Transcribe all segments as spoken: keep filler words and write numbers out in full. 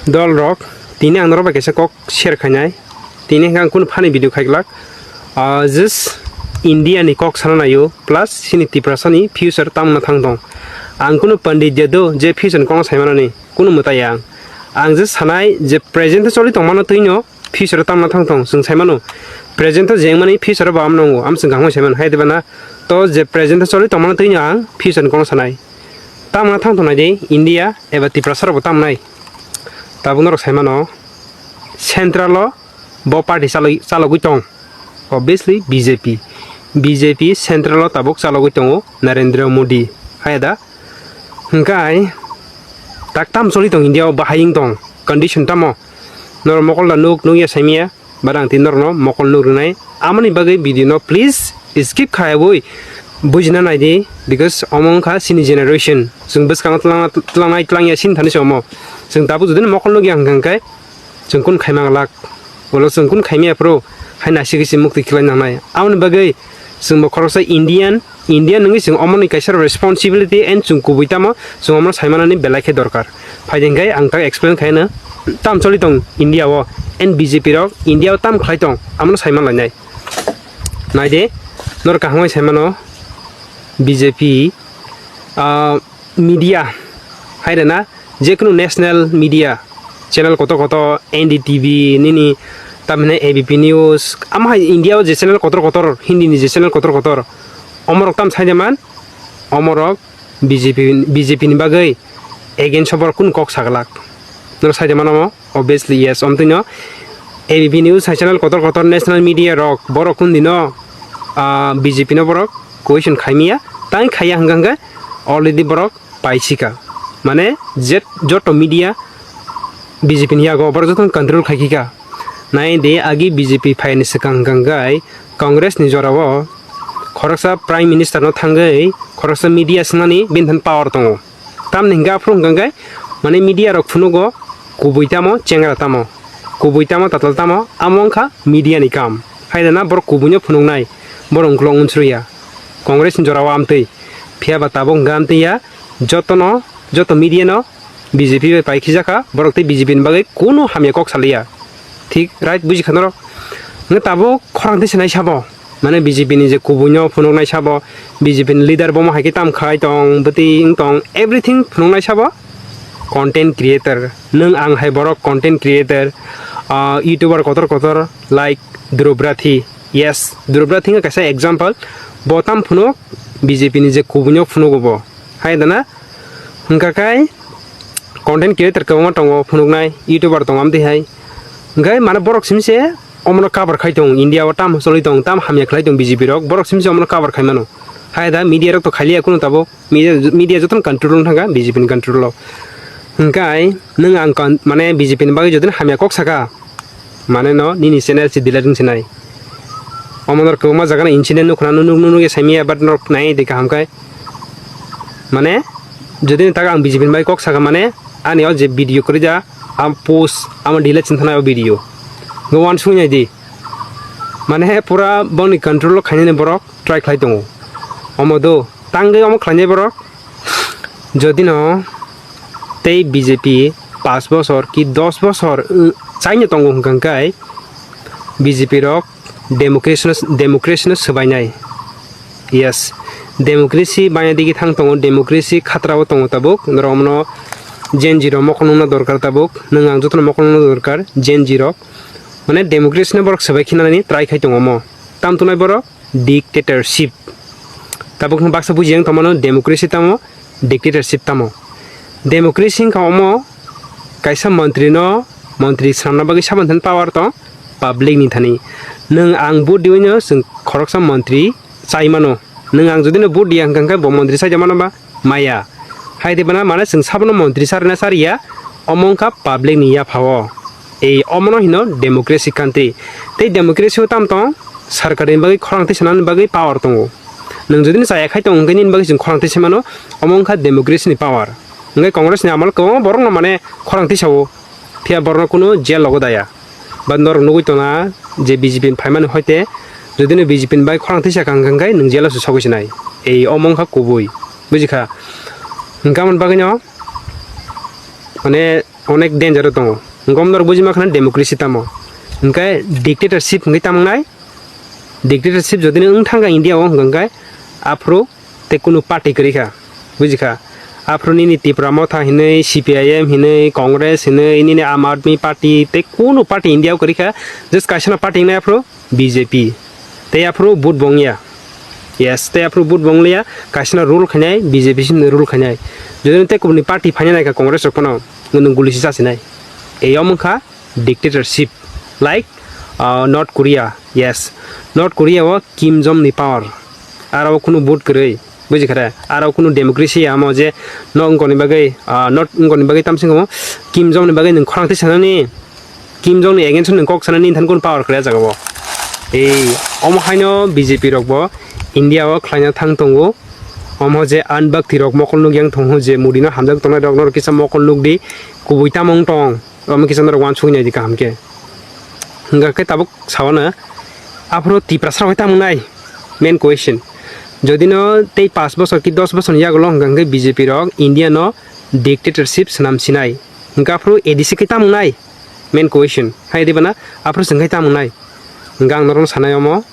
Dol rok, tini ang norok bai kaisa kok share khainai. Tini hwnkhe ang kunu funny video khaiglak. Ah, just India ni kok sana naio, plus chini Tiprasa ni future tamna thang tong. Ang kunu pandit ya do je future ni kokno saimanani, kunu mwtai ya ang. Ang just sanai je present o choli tongmano twi no future o tamna thang tong, chwng saimano. Present o jengmani future o bo amno wngo, am chwng kaham saimano, hai diba na? To je present o choli tongmano twi no ang future ni kokno sanai. Tamna thang tongnai di India eba Tiprasa rokbo tamnai. Tabuk norok saimano central o bo party chaloi-, chalogwi tong. Obviously B J P. B J P central o tabuk chalogwi tongo Narendra Modi. Haya da? Hwnkhe tak tam choli tong India o bahai wng tong. Condition tamo? Norok mokol da nuk, nukya saimya. But ang tini norokno mokol nuk rwnai. Amoni bagwi video no please skip khayabwi bujina naidi, because omo wngkha chini generation. Chwng bwskango twlang-, tlangnai tlangya sini thani se omo. Chwng tabuk jodi mokol nukya hwnkha hwnkhe chwng kun khaima glak. Ulo chwng kun khaimaya phuru hai naisik se mukti khlai nangnai. Amoni bagwi chwngbo khoroksa Indian, Indian wngwi chwng omoni kaisa responsibility and chwng kubui tamo chwng omono saimanani belai khe dorkar. Phaidi hwnkhe ang tak explain khaina tam choli tong India o, and B J P rok India o tam khlai tong, amono saiman lainai. Naide, norok kaham bai saimano B J P, ah, media, hai rena, jekunu national media channel kotor kotor, N D T V nini, tamhine A B P News, amo hai India o je channel kotor kotor, Hindi ni je channel kotor kotor, omorok tam saide man, omorok B J P, B J P ni bagwi against o borok kunu kok saglak? Norok saide mano mo? Obviously yes, omtwino A B P News hai channel kotor kotor national media rok borok kunu dino, ah, B J P no borok question khaimya, tang khaiya hwnkha hwnkhe already borok paisika. Mane je joto media B J P ni yago borok jotono control khaikha. Nai de agi B J P phaini swkang hwnkha hwnkhe Congress ni jorao khoroksa Prime Minister no thangwi khoroksa media swngnani bini thani power tongo. Tamni hwnkhe aphuru hwnkha hwnkhe mane media rok phunugo kubui tamo chengra tamo, kubui tamo tatal tamo, amo wngkha media ni kam. Hai rwna borok kubui no phunuknai, borok ukulok unsuriya. Congress ni jorao amtwi, phiya ba tabuk hwnkha amtwi ya, jotono, joto media no B J P bai pai khijakha, borok tei B J P ni bagwi kunu hamya kok saliya. Thik right buji kha norok. Hwnkhe tabuk khorang twi sinai sabo. Mane B J P ni je kubui no phunuknai sabo, B J P ni leader bomo hai khe tam khai tong, bwtwi wng tong, everything phunuknai sabo content creator. Nwng ang hai borok content creator, ah, YouTuber kotor kotor like Dhrubrathi. Yes, Dhrubrathi wngkha kaisa example. Bo tam phunuk, B J P ni je kubui no phunugo bo. Hai dana? Hwnkha khe content creator kwbangma tongo phunuknai, YouTuber tongo amtwi hai. Hwnkhe mane borok simi se omono cover khai tongo, India o tamo choli tong, tamo hamya khlai tong B J P rok, borok simi se omono cover khai mano. Hai da media rok to khailiya kunu tabuk, media, media jotono control wng thangkha B J P ni control o. Hwnkhe nwng ang kon-, mane B J P ni bagwi jotoni hamya kok saka, mane no nini channel se delete wng sinai. Omo norok kwbangma jaga no incident nukhna nunuk nunuk ya saimaya, but norok nai de kaham khai. Mane, jodi ni tak ang B J P ni bai kok saka mane, ani o je video kwrwi ja, am post, amo delete sin thana o video. Go wan sung nai di. Mane, pura boni control o khainani borok try khlai tongo. Omo do, tangwi omo khlainai borok. Jodi no tei B J P paanch bosor ki dos bosor, uh, chaino tongo hwnkha hwnkhe B J P rok democracy no, democracy no swbainai. Yes, democracy baina digi thang tongo, democracy khatrao tongo tabuk. Norok omono Gen Z rok mokol nungna dorkar tabuk. Nwng ang jotono mokol nungna dorkar Gen Z rok. Mane democracy no borok swbai khinani try khai tongo omo. Tam tongnai borok dictatorship. Tabuk baksa buji yang tongmano democracy tamo, dictatorship tamo. Democracy wngkha omo kaisa montri no montri swnamna bagwi saboni thani power tong public ni thani. Nwng ang vote diwi no chwng khoroksa montri chai mano. Nwng ang jodi no vote diya hwnkha hwnkhe bo montri chai mano ba maya. Hai de bana mane chwng sabono montri sarina sariya, omo wngkha public ni yapha o. Ei omono hino democracy country. Tei democracy o tam tong, sarkar ni bagwi khorang twi sanani bagwi power tongo. Nwng jodi no chaya khai tong hwnkhe nini bagwi chwng khorang twi se mano, omo wngkha democracy ni power. Hwnkhe Congress ni amol kwbangma borok no mane khorang twi sao, phiya borok no kunu jail logo daya. But norok nugwi tongna je B J P ni phaimani hoite, jodi no B J P ni bai khorang twi sakha hwnkhe nwng jail o se sogwi sinai. Ei omo wngkha kubui, bujikha? Hwnkhe amoni bagwi no mane onek danger o tongo. Hwnkhe omorok buji mankha na democracy tamo. Hwnkhe dictatorship hwnkhe tamo wngnai? Dictatorship jodi no wng thangkha India o hwnkhe aphuru tei kunu party kwrwi kha, buji kha. Aphuru nini Tipra Motha hinwi, C P I M hinwi, Congress hinwi, nini Aam Aadmi Party tei kunu party India o kwrwi kha, just kaisa no party wngnai aphuru B J P. Tei aphuru vote bo wngya. Yes, tei aphuru vote bo wngliya, kaisa no rule khainai, B J P simi rule khainai. Jodi no tei kubuni party phaina naikha Congress rok phano, nwng guli se chasinai. Ei omo wngkha dictatorship, like, uh, North Korea. Yes, North Korea o Kim Jong ni power. Aro o kunu vote kwrwi, buji kha re? Aro o kunu democracy ya omo je no wngkoni bagwi, uh, not wngkoni bagwi tamsing omo Kim Jong ni bagwi nwng khorang twi sanani, Kim Jong ni against o nwng kok sanani, nini thani kunu power kwrwi ah jaga o. Ei, omo haino B J P rok bo India o khlaina thang tongo. Omo je anbakti rok mokol nuk yang thong ho je Modi no hamjak tongnai rok, norok kisa mokol nuk di, kubui tamo wng tong. Omo kisa norok uansukwi naidi kaham khe. Hwnkha khe tabuk sawana, aphuru Tiprasa rok hai tamo wngnai? Main question. Jodi no tei paanch bosor ki dos bosor ni yagulo hwnkha hwnkhe B J P rok India no dictatorship swnam sinai. Hwnkha aphuru A D C khe tamo wngnai? Main question. Hai di bana, aphuru chwng khe tamo wngnai? Hwnkha ang norokno sanai omo.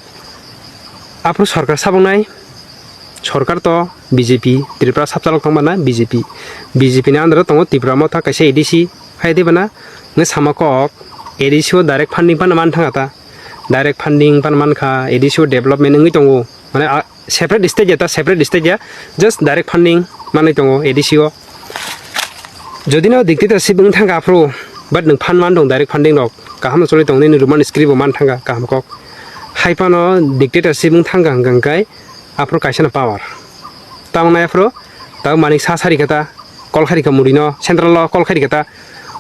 Aphuru sorkar sabo wngnai? Sorkar to B J P, Tripura sabchalok tongma na B J P. B J P ni under o tongo Tipra Motha kaisa A D C. Hai di bana, nge sama kok, A D C o direct funding phano man thanga ta. Direct funding phano man kha, A D C o development wngwi tongo. Mane, a, separate state ya ta, separate state ya, just direct funding manwi tongo A D C o. Jodi no dictatorship wng thangkha aphuru, but nwng phan man tong direct funding rok, kaham no choli tong nini Roman script bo man thangkha, kaham kok. Hai phano dictatorship wng thangkha hwnkha hwnkhe aphuru kaisa no power. Tamo nai aphuru, tamo Manik Saha sari kha ta, call khairi kha Modi no, central o call khairi kha ta,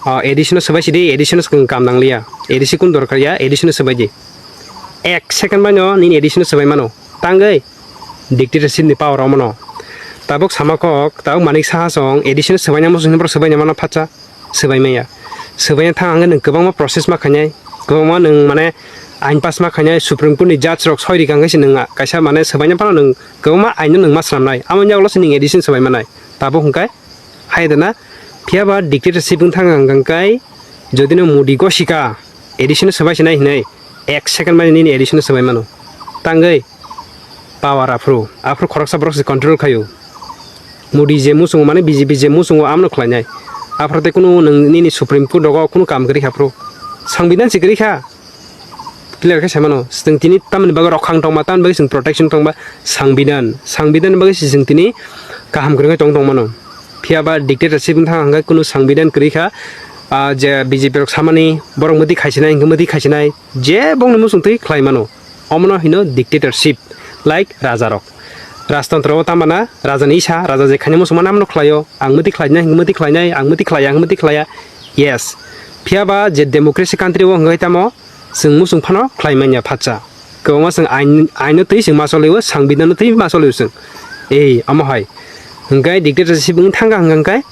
o, A D C no swbai sidi, A D C no swkang kam nangliya, A D C kun dorkar ya, A D C no swbai di. Ek second bai no nini A D C no swbai mano, tangwi dictatorship ni power omo no. Tabuk sama kok, tabuk Manik Saha song, A D C no swbaina muchung hinwi borok swbaina mano phatsa, swbai maya. Swbaina thang hwnkhe nwng kwbangma process ma khainai, kwbangma nwng mane ain pass ma khainai, Supreme Court ni judge rok soi rikha hwnkhe se nwng kaisa mane swbaina phano nwng kwbangma ain no nwng ma swnamnai, amoni yagulo se nwng A D C no swbai manai. Tabuk hwnkhe hai dana, phiya ba dictatorship wng thang hwnkhe jodi no Modi gosika, A D C no swbai sinai hinwi ek second mani nini A D C no swbai mano. Tangwi power aphuru, aphuru khoroksa borok se control khaio. Modi je muchungo mane B J P je muchungo amno khlainai. Aphuru tei kunu nwng nini Supreme Court rogo kunu kam kwrwi kha aphuru. Sangbidan se kwrwi kha. Clear khe sai mano. Chwng tini tamoni bagwi rokhang tongma, tamoni bagwi chwng protection tongma. Sangbidan, sangbidan bagwi se chwng tini kaham kwrwngwi tong tong mano. Phiya ba dictatorship wng thang hwnkhe kunu sangbidan kwrwi kha. Ah, je B J P rok samani borok mwtwi khaisinai hwnkhe mwtwi khaisinai, je bongni muchung twi khlai mano. Omono hino dictatorship, like raja rok. Rajtantro o tamo na raja ni isa, raja je khaina muchung mano amno khlaio, ang mwtwi khlainai hwnkhe mwtwi khlainai, ang mwtwi khlaiya hwnkhe mwtwi khlaiya. Yes. Phiya ba je democracy country o hwnkhe tamo chwng muchung phano khlai manya phatsa. Kwbangma chwng ain, aino twi chwng ma cholio, sangbidanno twi ma cholio chwng. Ei, omo hai. Hwnkhe dictatorship wng thangkha hwnkhe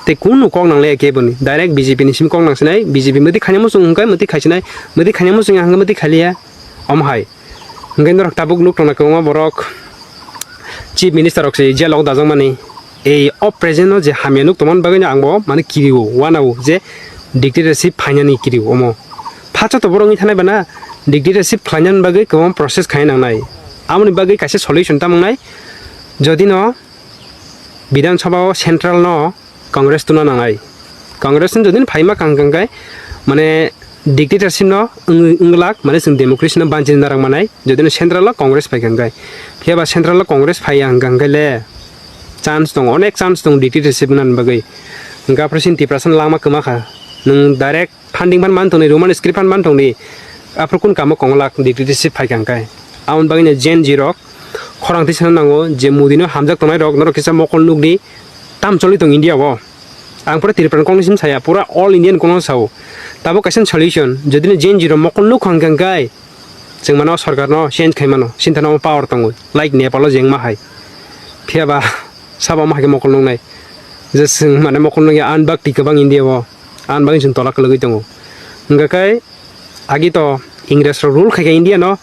tei kunu kok nanglaiya keboni. Direct B J P ni simi kok nangsinai, B J P mwtwi khaina muchung hwnkhe mwtwi khaisinai, mwtwi khaina muchung ya hwnkhe mwtwi khailiya. Omo hai. Hwnkhe norok tabuk nuk tongna kwbangma borok Chief Minister rok se jail o dajakmani. Ei o present no je hamya nuk tongmani bagwi no ang bo mane kirio, wanao je dictatorship phainani kirio omo. Phatsa to borok wngwi thanai bana dictatorship khlainani bagwi kwbangma process khaina nangnai. Amoni bagwi kaisa solution tamo wngnai, jodi no Bidhan Sabha o central no Congress tuna nangnai. Congress ni jodi no phaima kang kang khe mane dictatorship no wng-, wng glak, mane chwng democracy no banchini narwk manai, jodi no central o Congress phai kang khe. Phiya ba central o Congress phai ya hwnkha hwnkhe le chance tongo, onek chance tongo dictatorship wngnani bagwi. Hwnkhe aphuru chini Tiprasa no langma kwma kha. Nwng direct funding phan man tongdi, Roman script phan man tongdi. Aphuru kun kamo kongolak dictatorship phai kang khe. Aboni bagwi no Gen Z rok khorang twi sana nango je Modi no hamjak tongnai rok norok kisa mokol nukdi. Tam choli tong India o. Ang pura Tripura ni kok ni sim saya, pura all India ni kok no sao. Tabuk kaisa solution, jodi no Gen Z rok mokol nuk hwnkha hwnkhe chwng mano sorkar no change khai mano, sinta no power tongo, like Nepal o jengma hai. Phiya ba sabo ma hai khe mokol nuknai. Je chwng mane mokol nukya ang bakti kwbang India o, ang bagwi chwng tola kwlwgwi tongo. Hwnkha khe agi to Ingres rok rule khaikha India no,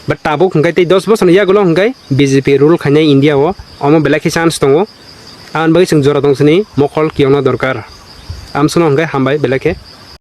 but tabuk hwnkhe tei dos bosor ni yagulo hwnkhe B J P rule khainai India o, omo belai khe chance tongo. Ang bagwi chwng jora tong sini mokol kiyokna dorkar. Amsukno hwnkhe hambai belai khe.